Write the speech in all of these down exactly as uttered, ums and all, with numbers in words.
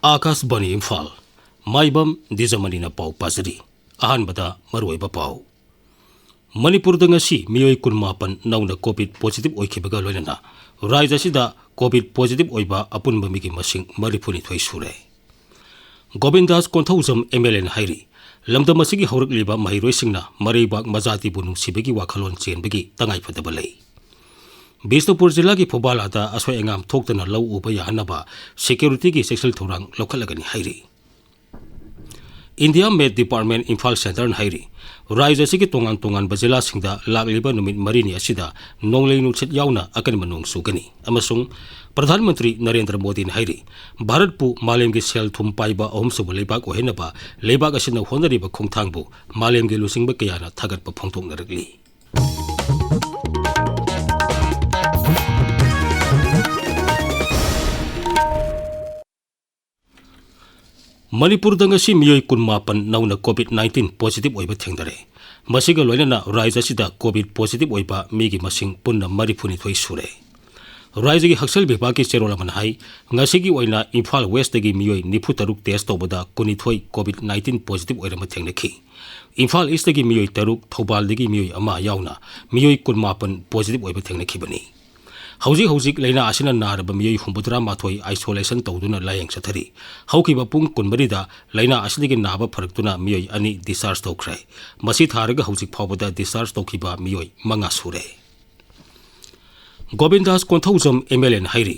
ꯑꯥꯀꯥꯁꯕꯥꯅꯤ ꯏꯝꯐꯥꯜ, ꯃꯥꯏꯕꯝ ꯗꯤꯖꯃꯅꯤꯅ ꯄꯥꯎ ꯄꯥꯖꯔꯤ꯫ ꯑꯍꯥꯟꯕꯗ ꯃꯔꯨꯑꯣꯏꯕ ꯄꯥꯎ꯫ ꯃꯅꯤꯄꯨꯔꯗ ꯉꯁꯤ ꯃꯤꯑꯣꯏ ꯀꯨꯟꯃꯥꯄꯟ ꯅꯧꯅ ꯀꯣꯚꯤꯗ ꯄꯣꯖꯤꯇꯤꯚ ꯑꯣꯏꯈꯤꯕꯒ ꯂꯣꯏꯅꯅ ꯔꯥꯖ꯭ꯌ ꯑꯁꯤꯗ ꯀꯣꯚꯤꯗ ꯄꯣꯖꯤꯇꯤꯚ ꯑꯣꯏꯕ ꯑꯄꯨꯟꯕ ꯃꯤꯒꯤ ꯃꯁꯤꯡ ꯃꯔꯤꯐꯨꯅꯤꯊꯣꯏ ꯁꯨꯔꯦ꯫ ꯒꯣꯕꯤꯟꯗꯥꯁ ꯀꯣꯟꯊꯧꯖꯝ ꯑꯦꯝ ꯑꯦꯜ ꯑꯦꯅ ꯍꯥꯏꯔꯤ, ꯂꯝꯗꯝ ꯑꯁꯤꯒꯤ ꯍꯧꯔꯛꯂꯤꯕ ꯃꯍꯩꯔꯣꯏꯁꯤꯡꯅ ꯃꯔꯩꯕꯥꯛ ꯃꯖꯥꯇꯤꯕꯨ ꯅꯨꯡꯁꯤꯕꯒꯤ ꯋꯥꯈꯜꯂꯣꯟ ꯆꯦꯟꯕꯒꯤ ꯇꯉꯥꯏꯐꯗꯕ ꯂꯩ꯫ ꯕꯤꯁꯅꯨꯄꯨꯔ ꯖꯤꯂꯥꯒꯤ ꯐꯨꯕꯥꯂꯥꯗ ꯑꯁꯣꯏ ꯑꯉꯥꯝ ꯊꯣꯛꯇꯅ ꯂꯧ ꯎꯕ ꯌꯥꯍꯟꯅꯕ ꯁꯦꯀ꯭ꯌꯨꯔꯤꯇꯤꯒꯤ ꯆꯦꯛꯁꯤꯜ ꯊꯧꯔꯥꯡ ꯂꯧꯈꯠꯂꯒꯅꯤ ꯍꯥꯏꯔꯤ꯫ ꯏꯟꯗꯤꯌꯥ ꯃꯦꯠ ꯗꯤꯄꯥꯔꯠꯃꯦꯟ ꯏꯝꯐꯥꯜ ꯁꯦꯟꯇꯔꯅ ꯍꯥꯏꯔꯤ, ꯔꯥꯖ꯭ꯌ ꯑꯁꯤꯒꯤ ꯇꯣꯉꯥꯟ ꯇꯣꯉꯥꯟꯕ ꯖꯤꯂꯥꯁꯤꯡꯗ ꯂꯥꯛꯂꯤꯕ ꯅꯨꯃꯤꯠ ꯃꯔꯤꯅꯤ ꯑꯁꯤꯗ ꯅꯣꯡꯂꯩ ꯅꯨꯡꯁꯤꯠ ꯌꯥꯎꯅ ꯑꯀꯟꯕ ꯅꯣꯡ ꯆꯨꯒꯅꯤ ꯑꯃꯁꯨꯡ ꯄ꯭ꯔꯙꯥꯟ ꯃꯟꯇ꯭ꯔꯤ ꯅꯔꯦꯟꯗ꯭ꯔ ꯃꯣꯗꯤꯅ ꯍꯥꯏꯔꯤ, ꯚꯥꯔꯠꯄꯨ ꯃꯥꯂꯦꯝꯒꯤ ꯁꯦꯜ ꯊꯨꯝ ꯄꯥꯏꯕ ꯑꯍꯨꯝꯁꯨꯕ ꯂꯩꯕꯥꯛ ꯑꯣꯏꯍꯟꯅꯕ ꯂꯩꯕꯥꯛ ꯑꯁꯤꯅ ꯍꯣꯠꯅꯔꯤꯕ ꯈꯣꯡꯊꯥꯡꯕꯨ ꯃꯥꯂꯦꯝꯒꯤ ꯂꯨꯆꯤꯡꯕ ꯀꯌꯥꯅ ꯊꯥꯒꯠꯄ ꯐꯣꯡꯗꯣꯛꯅꯔꯛꯂꯤ꯫ ꯃꯅꯤꯄꯨꯔꯗ ꯉꯁꯤ ꯃꯤꯑꯣꯏ ꯀꯨꯟꯃꯥꯄꯟ ꯅꯧꯅ ꯀꯣꯚꯤꯗ ꯅꯥꯏꯟꯇꯤꯟ ꯄꯣꯖꯤꯇꯤꯚ ꯑꯣꯏꯕ ꯊꯦꯡꯅꯔꯦ꯫ ꯃꯁꯤꯒ ꯂꯣꯏꯅꯅ ꯔꯥꯖ꯭ꯌ ꯑꯁꯤꯗ ꯀꯣꯚꯤꯗ ꯄꯣꯖꯤꯇꯤꯚ ꯑꯣꯏꯕ ꯃꯤꯒꯤ ꯃꯁꯤꯡ ꯄꯨꯟꯅ ꯃꯔꯤꯐꯨꯅꯤꯊꯣꯏ ꯁꯨꯔꯦ꯫ ꯔꯥꯖ꯭ꯌꯒꯤ ꯍꯛꯁꯦꯜ ꯕꯤꯚꯥꯒꯀꯤ ꯆꯦꯔꯣꯜ ꯑꯃꯅ ꯍꯥꯏ, ꯉꯁꯤꯒꯤ ꯑꯣꯏꯅ ꯏꯝꯐꯥꯜ ꯋꯦꯁꯇꯒꯤ ꯃꯤꯑꯣꯏ ꯅꯤꯐꯨ ꯇꯔꯨꯛ ꯇꯦꯁ ꯇꯧꯕꯗ ꯀꯨꯟꯅꯤꯊꯣꯏ ꯀꯣꯚꯤꯗ ꯅꯥꯏꯟꯇꯤꯟ ꯄꯣꯖꯤꯇꯤꯚ ꯑꯣꯏꯔꯝꯕ ꯊꯦꯡꯅꯈꯤ꯫ ꯏꯝꯐꯥꯜ ꯏꯁꯇꯒꯤ ꯃꯤꯑꯣꯏ ꯇꯔꯨꯛ, ꯊꯧꯕꯥꯜꯗꯒꯤ ꯃꯤꯑꯣꯏ ꯑꯃ ꯌꯥꯎꯅ ꯃꯤꯑꯣꯏ ꯀꯨꯟꯃꯥꯄꯟ ꯄꯣꯖꯤꯇꯤꯚ ꯑꯣꯏꯕ ꯊꯦꯡꯅꯈꯤꯕꯅꯤ꯫ ꯍꯧꯖꯤꯛ ꯍꯧꯖꯤꯛ ꯂꯥꯏꯅꯥ ꯑꯁꯤꯅ ꯅꯥꯔꯕ ꯃꯤꯑꯣꯏ ꯍꯨꯝꯐꯨꯇꯔꯥ ꯃꯥꯊꯣꯏ ꯑꯥꯏꯁꯣꯂꯦꯁꯟ ꯇꯧꯗꯨꯅ ꯂꯥꯌꯦꯡ ꯆꯠꯊꯔꯤ꯫ ꯍꯧꯈꯤꯕ ꯄꯨꯡ ꯀꯨꯟꯃꯔꯤꯗ ꯂꯥꯏꯅꯥ ꯑꯁꯤꯗꯒꯤ ꯅꯥꯕ ꯐꯔꯛꯇꯨꯅ ꯃꯤꯑꯣꯏ ꯑꯅꯤ ꯗꯤꯁꯆꯥꯔꯖ ꯇꯧꯈ꯭ꯔꯦ꯫ ꯃꯁꯤ ꯊꯥꯔꯒ ꯍꯧꯖꯤꯛ ꯐꯥꯎꯕꯗ ꯗꯤꯁꯆꯥꯔꯖ ꯇꯧꯈꯤꯕ ꯃꯤꯑꯣꯏ ꯃꯉꯥ ꯁꯨꯔꯦ꯫ ꯒꯣꯕꯤꯟꯗꯥꯁ ꯀꯣꯟꯊꯧꯖꯝ ꯑꯦꯝ ꯑꯦꯜ ꯑꯦꯅ ꯍꯥꯏꯔꯤ,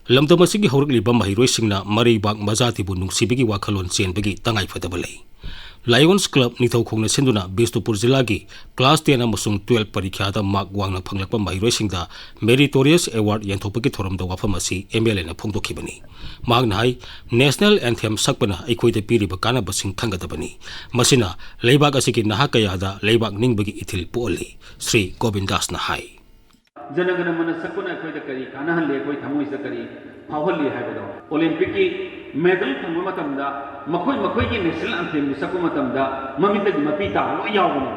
ꯂꯝꯗꯝ ꯑꯁꯤꯒꯤ ꯍꯧꯔꯛꯂꯤꯕ ꯃꯍꯩꯔꯣꯏꯁꯤꯡꯅ ꯃꯔꯩꯕꯥꯛ ꯃꯖꯥꯇꯤꯕꯨ ꯅꯨꯡꯁꯤꯕꯒꯤ ꯋꯥꯈꯜꯂꯣꯟ ꯆꯦꯟꯕꯒꯤ ꯇꯉꯥꯏꯐꯗꯕ ꯂꯩ꯫ ꯂꯥꯏꯑꯣꯟꯁ ꯀ꯭ꯂꯕ ꯅꯤꯡꯊꯧꯈꯣꯡꯅ ꯁꯤꯟꯗꯨꯅ ꯕꯤꯁꯅꯨꯄꯨꯔ ꯖꯤꯂꯥꯒꯤ ꯀ꯭ꯂꯥꯁ ꯇꯦꯟ ꯑꯃꯁꯨꯡ ꯇꯨꯋꯦꯜꯐ ꯄꯔꯤꯈ꯭ꯌꯥꯗ ꯃꯥꯔꯛ ꯋꯥꯡꯅ ꯐꯪꯂꯛꯄ ꯃꯍꯩꯔꯣꯏꯁꯤꯡꯗ ꯃꯦꯔꯤꯇꯣꯔꯤꯌꯁ ꯑꯦꯋꯥꯔꯗ ꯌꯦꯟꯊꯣꯛꯄꯒꯤ ꯊꯧꯔꯝꯗ ꯋꯥꯐꯝ ꯑꯁꯤ ꯑꯦꯝ ꯑꯦꯜ ꯑꯦꯅ ꯐꯣꯡꯗꯣꯛꯈꯤꯕꯅꯤ꯫ ꯃꯍꯥꯛꯅ ꯍꯥꯏ, ꯅꯦꯁꯅꯦꯜ ꯑꯦꯟꯊꯦꯝ ꯁꯛꯄꯅ ꯑꯩꯈꯣꯏꯗ ꯄꯤꯔꯤꯕ ꯀꯥꯟꯅꯕꯁꯤꯡ ꯈꯪꯒꯗꯕꯅꯤ꯫ ꯃꯁꯤꯅ ꯂꯩꯕꯥꯛ ꯑꯁꯤꯒꯤ ꯅꯍꯥ ꯀꯌꯥꯗ ꯂꯩꯕꯥꯛ ꯅꯤꯡꯕꯒꯤ ꯏꯊꯤꯜ ꯄꯣꯛꯍꯜꯂꯤ, ꯁ꯭ꯔꯤ ꯒꯣꯕꯤꯟꯗꯥꯁꯅ ꯍꯥꯏ꯫ ꯖꯅꯒꯅꯃꯅ ꯁꯛꯄꯅ ꯑꯩꯈꯣꯏꯗ ꯀꯔꯤ ꯀꯥꯟꯅꯍꯜꯂꯤ, ꯑꯩꯈꯣꯏ ꯊꯃꯣꯏꯁꯤꯗ ꯀꯔꯤ ꯐꯥꯎꯍꯜꯂꯤ ꯍꯥꯏꯕꯗꯣ, ꯑꯣꯂꯦꯝꯄꯤꯛꯀꯤ ꯃꯦꯗꯜ ꯐꯪꯕ ꯃꯇꯝꯗ ꯃꯈꯣꯏ ꯃꯈꯣꯏꯒꯤ ꯅꯦꯁꯅꯦꯜ ꯑꯦꯟꯊꯦꯝꯒꯤ ꯁꯛꯄ ꯃꯇꯝꯗ ꯃꯃꯤꯠꯇꯒꯤ ꯃꯄꯤ ꯇꯥꯕ ꯂꯣꯏ ꯌꯥꯎꯕꯅꯦ꯫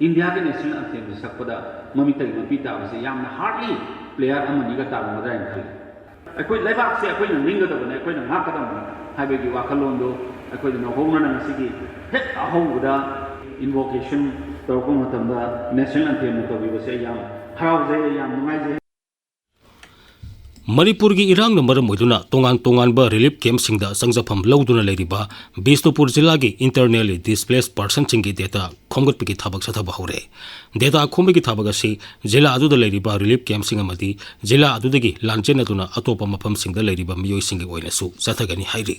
ꯏꯟꯗꯤꯌꯥꯒꯤ ꯅꯦꯁꯅꯦꯜ ꯑꯦꯟꯊꯦꯝꯒꯤ ꯁꯛꯄꯗ ꯃꯃꯤꯠꯇꯒꯤ ꯃꯄꯤ ꯇꯥꯕꯁꯦ ꯌꯥꯝꯅ ꯍꯥꯔꯗꯂꯤ ꯄ꯭ꯂꯦꯌꯔ ꯑꯃꯅꯤꯒ ꯇꯥꯔꯝꯒꯗ꯭ꯔꯥ ꯍꯥꯏꯅ ꯈꯜꯂꯤ꯫ ꯑꯩꯈꯣꯏ ꯂꯩꯕꯥꯛꯁꯦ ꯑꯩꯈꯣꯏꯅ ꯅꯤꯡꯒꯗꯕꯅꯤ, ꯑꯩꯈꯣꯏꯅ ꯉꯥꯛꯀꯗꯕꯅꯤ ꯍꯥꯏꯕꯒꯤ ꯋꯥꯈꯜꯂꯣꯟꯗꯨ ꯑꯩꯈꯣꯏꯗ ꯅꯧꯍꯧꯅꯅ ꯉꯁꯤꯒꯤ ꯍꯦꯛ ꯑꯍꯧꯕꯗ invocation ꯇꯧꯔꯛꯄ ꯃꯇꯝꯗ national anthem ꯅ ꯇꯧꯕꯤꯕꯁꯦ ꯑꯩ ꯌꯥꯝ ꯍꯔꯥꯎꯖꯩ, ꯌꯥꯝ ꯅꯨꯡꯉꯥꯏꯖꯩ꯫ ꯃꯅꯤꯄꯨꯔꯒꯤ ꯏꯔꯥꯡꯅ ꯃꯔꯝ ꯑꯣꯏꯗꯨꯅ ꯇꯣꯉꯥꯟ ꯇꯣꯉꯥꯟꯕ relief camp ꯁꯤꯡꯗ ꯆꯪꯖꯐꯝ ꯂꯧꯗꯨꯅ ꯂꯩꯔꯤꯕ ꯕꯤꯁꯅꯨꯄꯨꯔ ꯖꯤꯂꯥꯒꯤ internally displaced person ꯁꯤꯡꯒꯤ data ꯈꯣꯝꯒꯠꯄꯒꯤ ꯊꯕꯛ ꯆꯠꯊꯕ ꯍꯧꯔꯦ꯫ Data ꯈꯣꯝꯕꯒꯤ ꯊꯕꯛ ꯑꯁꯤ ꯖꯤꯂꯥ ꯑꯗꯨꯗ ꯂꯩꯔꯤꯕ relief camp ꯁꯤꯡ ꯑꯃꯗꯤ ꯖꯤꯂꯥ ꯑꯗꯨꯗꯒꯤ ꯂꯥꯟꯖꯦꯟꯅꯗꯨꯅ ꯑꯇꯣꯞꯄ ꯃꯐꯝꯁꯤꯡꯗ ꯂꯩꯔꯤꯕ ꯃꯤꯑꯣꯏꯁꯤꯡꯒꯤ ꯑꯣꯏꯅꯁꯨ ꯆꯠꯊꯒꯅꯤ ꯍꯥꯏꯔꯤ꯫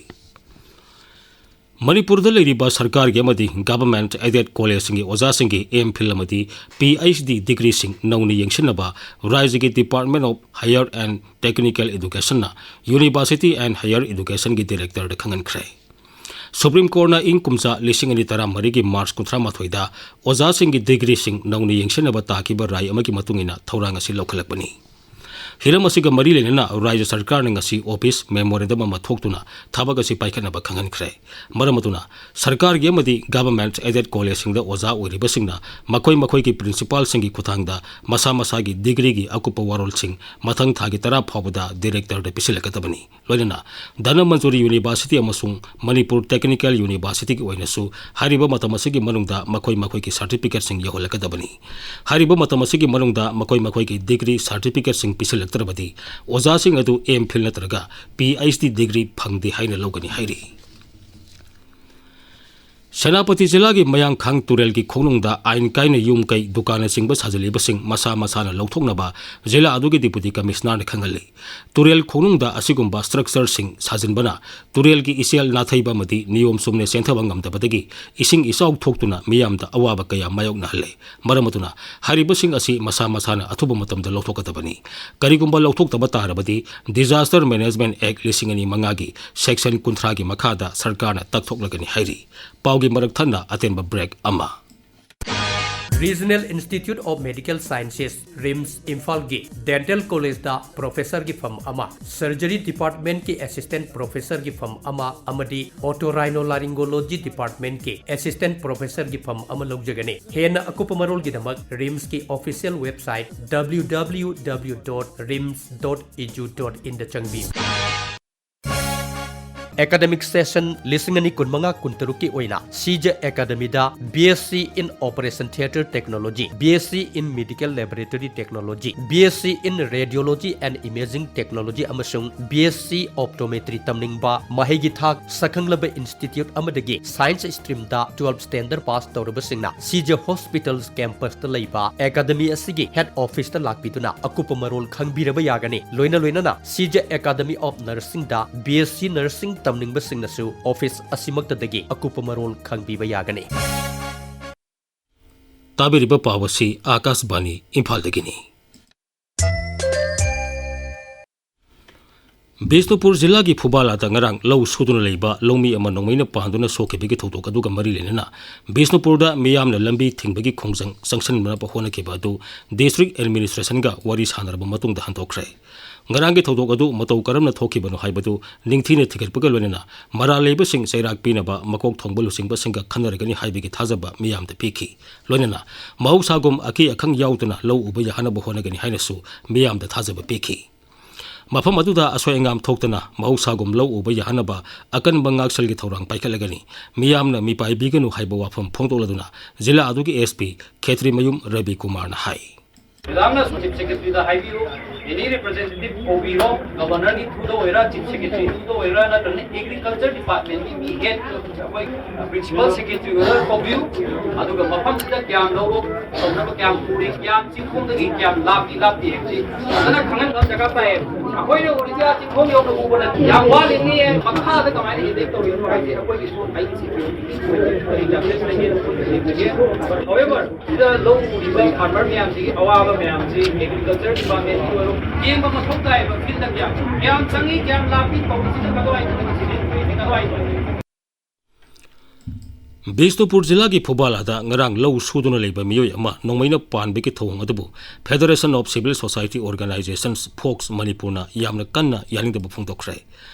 ꯃꯅꯤꯄꯨꯔꯗ ꯂꯩꯔꯤꯕ ꯁꯔꯀꯥꯔꯒꯤ ꯑꯃꯗꯤ government aided college ꯁꯤꯡꯒꯤ ꯑꯣꯖꯥꯁꯤꯡꯒꯤ M.Phil ꯑꯃꯗꯤ Ph.D degree ꯁꯤꯡ ꯅꯧꯅ ꯌꯦꯡꯁꯤꯟꯅꯕ ꯔꯥꯖ꯭ꯌꯒꯤ Department of Higher and Technical Education ꯅ University and Higher Education ꯒꯤ director ꯗ ꯈꯪꯍꯟꯈ꯭ꯔꯦ꯫ Supreme Court ꯅ ꯏꯪ ꯀꯨꯝꯖꯥ ꯂꯤꯁꯤꯡ ꯑꯅꯤ ꯇꯔꯥꯃꯔꯤꯒꯤ March ꯀꯨꯟꯊ꯭ꯔꯥ ꯃꯥꯊꯣꯏꯗ ꯑꯣꯖꯥꯁꯤꯡꯒꯤ degree ꯁꯤꯡ ꯅꯧꯅ ꯌꯦꯡꯁꯤꯟꯅꯕ ꯇꯥꯈꯤꯕ ꯔꯥꯏ ꯑꯃꯒꯤ ꯃꯇꯨꯡ ꯏꯟꯅ ꯊꯧꯔꯥꯡ ꯑꯁꯤ ꯂꯧꯈꯠꯂꯛꯄꯅꯤ꯫ ꯍꯤꯔꯝ ꯑꯁꯤꯒ ꯃꯔꯤ ꯂꯩꯅꯅ ꯔꯥꯖ꯭ꯌ ꯁꯔꯀꯥꯔꯅ ꯉꯁꯤ office memorandum ꯑꯃ ꯊꯣꯛꯇꯨꯅ ꯊꯕꯛ ꯑꯁꯤ ꯄꯥꯏꯈꯠꯅꯕ ꯈꯪꯍꯟꯈ꯭ꯔꯦ꯫ ꯃꯔꯝ ꯑꯗꯨꯅ ꯁꯔꯀꯥꯔꯒꯤ ꯑꯃꯗꯤ government aided college ꯁꯤꯡꯗ ꯑꯣꯖꯥ ꯑꯣꯏꯔꯤꯕꯁꯤꯡꯅ ꯃꯈꯣꯏ ꯃꯈꯣꯏꯒꯤ principal ꯁꯤꯡꯒꯤ ꯈꯨꯠꯊꯥꯡꯗ ꯃꯁꯥ ꯃꯁꯥꯒꯤ degree ꯒꯤ ꯑꯀꯨꯞꯄ ꯋꯥꯔꯣꯜꯁꯤꯡ ꯃꯊꯪ ꯊꯥꯒꯤ ꯇꯔꯥ ꯐꯥꯎꯕꯗ director ꯗ ꯄꯤꯁꯤꯜꯂꯛꯀꯗꯕꯅꯤ꯫ ꯂꯣꯏꯅꯅ ꯙꯅꯃꯟꯖꯨꯔꯤ University ꯑꯃꯁꯨꯡ ꯃꯅꯤꯄꯨꯔ Technical University ꯒꯤ ꯑꯣꯏꯅꯁꯨ ꯍꯥꯏꯔꯤꯕ ꯃꯇꯝ ꯑꯁꯤꯒꯤ ꯃꯅꯨꯡꯗ ꯃꯈꯣꯏ ꯃꯈꯣꯏꯒꯤ certificate ꯁꯤꯡ ꯌꯧꯍꯜꯂꯛꯀꯗꯕꯅꯤ꯫ ꯍꯥꯏꯔꯤꯕ ꯃꯇꯝ ꯑꯁꯤꯒꯤ ꯃꯅꯨꯡꯗ ꯃꯈꯣꯏ ꯃꯈꯣꯏꯒꯤ degree certificate ꯁꯤꯡ ꯄꯤꯁꯤꯜꯂꯛꯇ꯭ꯔꯕꯗꯤ ꯑꯣꯖꯥꯁꯤꯡ ꯑꯗꯨ M.Phil ꯅꯠꯇ꯭ꯔꯒ Ph.D degree ꯐꯪꯗꯦ ꯍꯥꯏꯅ ꯂꯧꯒꯅꯤ ꯍꯥꯏꯔꯤ꯫ ꯁꯦꯅꯥꯄꯇꯤ ꯖꯤꯂꯥꯒꯤ ꯃꯌꯥꯡꯈꯥꯡ ꯇꯨꯔꯦꯜꯒꯤ ꯈꯣꯡꯅꯨꯡꯗ ꯑꯥꯏꯟ ꯀꯥꯏꯅ ꯌꯨꯝ ꯀꯩ, ꯗꯨꯀꯥꯟꯅꯆꯤꯡꯕ ꯁꯥꯖꯤꯜꯂꯤꯕꯁꯤꯡ ꯃꯁꯥ ꯃꯁꯥꯅ ꯂꯧꯊꯣꯛꯅꯕ ꯖꯤꯂꯥ ꯑꯗꯨꯒꯤ Deputy Commissioner ꯅ ꯈꯪꯍꯜꯂꯤ꯫ ꯇꯨꯔꯦꯜ ꯈꯣꯡꯅꯨꯡꯗ ꯑꯁꯤꯒꯨꯝꯕ structure ꯁꯤꯡ ꯁꯥꯖꯤꯟꯕꯅ ꯇꯨꯔꯦꯜꯒꯤ ꯏꯆꯦꯜ ꯅꯥꯊꯩꯕ ꯑꯃꯗꯤ ꯅꯤꯌꯣꯝ ꯆꯨꯝꯅ ꯆꯦꯟꯊꯕ ꯉꯝꯗꯕꯗꯒꯤ ꯏꯁꯤꯡ ꯏꯆꯥꯎ ꯊꯣꯛꯇꯨꯅ ꯃꯤꯌꯥꯝꯗ ꯑꯋꯥꯕ ꯀꯌꯥ ꯃꯥꯌꯣꯛꯅꯍꯜꯂꯦ꯫ ꯃꯔꯝ ꯑꯗꯨꯅ ꯍꯥꯏꯔꯤꯕꯁꯤꯡ ꯑꯁꯤ ꯃꯁꯥ ꯃꯁꯥꯅ ꯑꯊꯨꯕ ꯃꯇꯝꯗ ꯂꯧꯊꯣꯛꯀꯗꯕꯅꯤ꯫ ꯀꯔꯤꯒꯨꯝꯕ ꯂꯧꯊꯣꯛꯇꯕ ꯇꯥꯔꯕꯗꯤ Disaster Management Act ꯂꯤꯁꯤꯡ ꯑꯅꯤ ꯃꯉꯥꯒꯤ section ꯀꯨꯟꯊ꯭ꯔꯥꯒꯤ ꯃꯈꯥꯗ ꯁꯔꯀꯥꯔꯅ ꯇꯛꯊꯣꯛꯂꯒꯅꯤ ꯍꯥꯏꯔꯤ꯫ ꯄꯥꯎꯒꯤ ꯃꯔꯛ ꯊꯠꯅ ꯑꯇꯦꯟꯕ break ꯑꯃ꯫ Regional Institute of Medical Sciences, RIMS, ꯏꯝꯐꯥꯜꯒꯤ ꯗꯦꯟꯇꯦꯜ ꯀꯣꯂꯦꯖꯇ ꯄ꯭ꯔꯣꯐꯦꯁꯔꯒꯤ ꯐꯝ ꯑꯃ, ꯁꯔꯖꯔꯤ ꯗꯤꯄꯥꯔꯠꯃꯦꯟꯠꯀꯤ ꯑꯦꯁꯤꯁꯇꯦꯟꯠ ꯄ꯭ꯔꯣꯐꯦꯁꯔꯒꯤ ꯐꯝ ꯑꯃ ꯑꯃꯗꯤ ꯑꯣꯇꯣꯔꯥꯏꯅꯣꯂꯥꯔꯤꯡꯒꯣꯂꯣꯖꯤ ꯗꯤꯄꯥꯔꯠꯃꯦꯟꯠꯀꯤ ꯑꯦꯁꯤꯁꯇꯦꯟꯠ ꯄ꯭ꯔꯣꯐꯦꯁꯔꯒꯤ ꯐꯝ ꯑꯃ ꯂꯧꯖꯒꯅꯤ꯫ ꯍꯦꯟꯅ ꯑꯀꯨꯞꯄ ꯃꯔꯣꯜꯒꯤꯗꯃꯛ ꯔꯤꯝꯁꯀꯤ official website W W W dot rims dot edu dot in ꯗ ꯆꯪꯕꯤꯌꯨ꯫ ꯑꯦꯀꯥꯗꯃꯤꯛ ꯁꯦꯁꯟ ꯂꯤꯁꯤꯡ ꯑꯅꯤ ꯀꯨꯟꯃꯉꯥ ꯀꯨꯟꯇꯔꯨꯛꯀꯤ ꯑꯣꯏꯅ ꯁꯤꯖ ꯑꯦꯀꯥꯗꯃꯤꯗ B S c in Operation Theatre Technology, B S c in Medical Laboratory Technology, B S c in Radiology and Imaging Technology ꯑꯃꯁꯨꯡ B S c Optometry ꯇꯝꯅꯤꯡꯕ ꯃꯍꯩꯒꯤ ꯊꯥꯛ ꯁꯛꯈꯪꯂꯕ ꯏꯟꯁꯇꯤꯇ꯭ꯌꯨꯠ ꯑꯃꯗꯒꯤ ꯁꯥꯏꯟꯁ ꯁ꯭ꯇ꯭ꯔꯤꯝꯗ ꯇꯨꯋꯦꯜꯐ ꯁ꯭ꯇꯦꯟꯗꯔꯗ ꯄꯥꯁ ꯇꯧꯔꯕꯁꯤꯡꯅ ꯁꯤꯖ ꯍꯣꯁꯄꯤꯇꯥꯜꯁ ꯀꯦꯝꯄꯁꯇ ꯂꯩꯕ ꯑꯦꯀꯥꯗꯃꯤ ꯑꯁꯤꯒꯤ ꯍꯦꯗ ꯑꯣꯐꯤꯁꯇ ꯂꯥꯛꯄꯤꯗꯨꯅ ꯑꯀꯨꯞꯄ ꯃꯔꯣꯜ ꯈꯪꯕꯤꯔꯕ ꯌꯥꯒꯅꯤ꯫ ꯂꯣꯏꯅ ꯂꯣꯏꯅꯅ ꯁꯤꯖ Academy of Nursingꯗ B S c Nursing ꯇꯝꯅꯤꯡꯕꯁꯤꯡꯅꯁꯨ ꯑꯣꯐꯤꯁ ꯑꯁꯤꯃꯛꯇꯗꯒꯤ ꯑꯀꯨꯞꯄ ꯃꯔꯣꯜ ꯈꯪꯕꯤꯕ ꯌꯥꯒꯅꯤ꯫ ꯇꯥꯕꯤꯔꯤꯕ ꯄꯥꯎ ꯑꯁꯤ ꯑꯥꯀꯥꯁꯕꯥꯅꯤ ꯏꯝꯐꯥꯜꯗꯒꯤꯅꯤ꯫ ꯕꯤꯁꯅꯨꯄꯨꯔ ꯖꯤꯂꯥꯒꯤ ꯐꯨꯕꯥꯂꯥꯗ ꯉꯔꯥꯡ ꯂꯧ ꯁꯨꯗꯨꯅ ꯂꯩꯕ ꯂꯧꯃꯤ ꯑꯃ ꯅꯣꯡꯃꯩꯅ ꯄꯥꯟꯗꯨꯅ ꯁꯣꯛꯈꯤꯕꯒꯤ ꯊꯧꯗꯣꯛ ꯑꯗꯨꯒ ꯃꯔꯤ ꯂꯩꯅꯅ ꯕꯤꯁꯅꯨꯄꯨꯔꯗ ꯃꯤꯌꯥꯝꯅ ꯂꯝꯕꯤ ꯊꯤꯡꯕꯒꯤ ꯈꯣꯡꯖꯪ ꯆꯪꯁꯤꯟꯅꯕ ꯍꯣꯠꯅꯈꯤꯕ ꯑꯗꯨ ꯗꯤꯁꯇ꯭ꯔꯤꯛ ꯑꯦꯗꯃꯤꯅꯤꯁꯇ꯭ꯔꯦꯁꯟꯒ ꯋꯥꯔꯤ ꯁꯥꯟꯅꯔꯕ ꯃꯇꯨꯡꯗ ꯍꯟꯗꯣꯛꯈ꯭ꯔꯦ꯫ ꯉꯔꯥꯡꯒꯤ ꯊꯧꯗꯣꯛ ꯑꯗꯨ ꯃꯇꯧ ꯀꯔꯝꯅ ꯊꯣꯛꯈꯤꯕꯅꯣ ꯍꯥꯏꯕꯗꯨ ꯅꯤꯡꯊꯤꯅ ꯊꯤꯒꯠꯄꯒ ꯂꯣꯏꯅꯅ ꯃꯔꯥꯜ ꯂꯩꯕꯁꯤꯡ ꯆꯩꯔꯥꯛ ꯄꯤꯅꯕ ꯃꯀꯣꯛ ꯊꯣꯡꯕ ꯂꯨꯆꯤꯡꯕꯁꯤꯡꯒ ꯈꯟꯅꯔꯒꯅꯤ ꯍꯥꯏꯕꯒꯤ ꯊꯥꯖꯕ ꯃꯤꯌꯥꯝꯗ ꯄꯤꯈꯤ꯫ ꯂꯣꯏꯅꯅ ꯃꯍꯧꯁꯥꯒꯨꯝ ꯑꯀꯤ ꯑꯈꯪ ꯌꯥꯎꯗꯅ ꯂꯧ ꯎꯕ ꯌꯥꯍꯟꯅꯕ ꯍꯣꯠꯅꯒꯅꯤ ꯍꯥꯏꯅꯁꯨ ꯃꯤꯌꯥꯝꯗ ꯊꯥꯖꯕ ꯄꯤꯈꯤ꯫ ꯃꯐꯝ ꯑꯗꯨꯗ ꯑꯁꯣꯏ ꯑꯉꯥꯝ ꯊꯣꯛꯇꯅ ꯃꯍꯧꯁꯥꯒꯨꯝ ꯂꯧ ꯎꯕ ꯌꯥꯍꯟꯅꯕ ꯑꯀꯟꯕ ꯉꯥꯛꯁꯦꯜꯒꯤ ꯊꯧꯔꯥꯡ ꯄꯥꯏꯈꯠꯂꯒꯅꯤ꯫ ꯃꯤꯌꯥꯝꯅ ꯃꯤꯄꯥꯏꯕꯤꯒꯅꯨ ꯍꯥꯏꯕ ꯋꯥꯐꯝ ꯐꯣꯡꯗꯣꯛꯂꯗꯨꯅ ꯖꯤꯂꯥ ꯑꯗꯨꯒꯤ S P ꯈꯦꯇ꯭ꯔꯤꯃꯌꯨꯝ ꯔꯕꯤ ꯀꯨꯃꯥꯔꯅ ꯍꯥꯏ꯫ ꯃꯦꯗꯥꯝꯅ ꯆꯤꯐ ꯁꯦꯀ꯭ꯔꯦꯇꯔꯤꯗ ꯍꯥꯏꯕꯤꯌꯨ, ꯑꯦꯅꯤ ꯔꯤꯄ꯭ꯔꯖꯦꯟꯇꯦꯇꯤꯚ ꯀꯧꯕꯤꯔꯣ, ꯒꯚꯔꯅꯔꯒꯤ ꯊ꯭ꯔꯨꯗ ꯑꯣꯏꯔꯥ, ꯆꯤꯐ ꯁꯦꯀ꯭ꯔꯦꯇꯔꯤ ꯊ꯭ꯔꯨꯗ ꯑꯣꯏꯔꯥ, ꯅꯠꯇ꯭ꯔꯒꯅ ꯑꯦꯒ꯭ꯔꯤꯀꯜꯆꯔ ꯗꯤꯄꯥꯔꯠꯃꯦꯟꯒꯤ ꯃꯤ ꯍꯦꯗ ꯑꯩꯈꯣꯏ ꯄ꯭ꯔꯤꯟꯁꯤꯄꯜ ꯁꯦꯀ꯭ꯔꯦꯇꯔꯤ ꯑꯣꯏꯔꯥ ꯀꯧꯕꯤꯌꯨ꯫ ꯑꯗꯨꯒ ꯃꯐꯝꯁꯤꯗ ꯀꯌꯥꯝ ꯂꯧꯔꯣ, ꯇꯧꯅꯕ ꯀꯌꯥꯝ ꯄꯨꯔꯤ, ꯀꯌꯥꯝ ꯆꯤꯡꯈꯣꯡꯗꯒꯤ ꯀꯌꯥꯝ ꯂꯥꯞꯄꯤ, ꯂꯥꯞꯇꯦ ꯍꯥꯏꯕꯁꯤ ꯐꯖꯅ ꯈꯪꯍꯟꯕ ꯗꯔꯀꯥꯔ ꯇꯥꯏꯌꯦꯕ꯫ ꯑꯩꯈꯣꯏꯅ ꯎꯔꯤꯁꯦ ꯑꯥ ꯆꯤꯡꯈꯣꯡ ꯌꯧꯅ ꯎꯕ ꯅꯠꯇꯦ, ꯌꯥꯝ ꯋꯥꯠꯂꯤꯅꯤ, ꯃꯈꯥꯗ ꯀꯃꯥꯏꯅ ꯍꯦꯟꯗꯜ ꯇꯧꯔꯤꯅꯣ ꯍꯥꯏꯁꯦ ꯑꯩꯈꯣꯏꯒꯤꯁꯨ ꯑꯩ ꯁꯦꯀ꯭ꯌꯨꯔꯤꯇꯤꯒꯤ ꯑꯣꯏꯅ ꯑꯩꯈꯣꯏ ꯆꯦꯂꯦꯟꯖ ꯂꯩꯌꯦ꯫ However, ꯁꯤꯗ ꯂꯧ ꯎꯔꯤꯕ ꯐꯥꯔꯃꯔ ꯃꯌꯥꯝꯁꯤꯒꯤ ꯑꯋꯥꯕ ꯃꯌꯥꯝꯁꯤ ꯑꯦꯒ꯭ꯔꯤꯀꯜꯆꯔ ꯗꯤꯄꯥꯔꯠꯃꯦꯟꯒꯤ ꯑꯣꯏꯔꯣ, ꯌꯦꯡꯕ ꯃꯊꯧ ꯇꯥꯏꯌꯦꯕ꯫ ꯐꯤꯜꯗ ꯀꯌꯥꯝ, ꯀꯌꯥꯝ ꯆꯪꯉꯤ, ꯀꯌꯥꯝ ꯂꯥꯞꯄꯤ, ꯐꯧꯕꯁꯤꯅ ꯀꯗꯥꯏꯗꯅꯣ, ꯁꯤꯗꯤ ꯀꯗꯥꯏꯗꯅꯣ? ꯕꯤꯁꯅꯨꯄꯨꯔ ꯖꯤꯂꯥꯒꯤ ꯐꯨꯕꯥꯂꯥꯗ ꯉꯔꯥꯡ ꯂꯧ ꯁꯨꯗꯨꯅ ꯂꯩꯕ ꯃꯤꯑꯣꯏ ꯑꯃ ꯅꯣꯡꯃꯩꯅ ꯄꯥꯟꯕꯒꯤ ꯊꯧꯑꯣꯡ ꯑꯗꯨꯕꯨ Federation of Civil Society Organizations, fox ꯃꯅꯤꯄꯨꯔꯅ ꯌꯥꯝꯅ ꯀꯟꯅ ꯌꯥꯅꯤꯡꯗꯕ ꯐꯣꯡꯗꯣꯛꯈ꯭ꯔꯦ꯫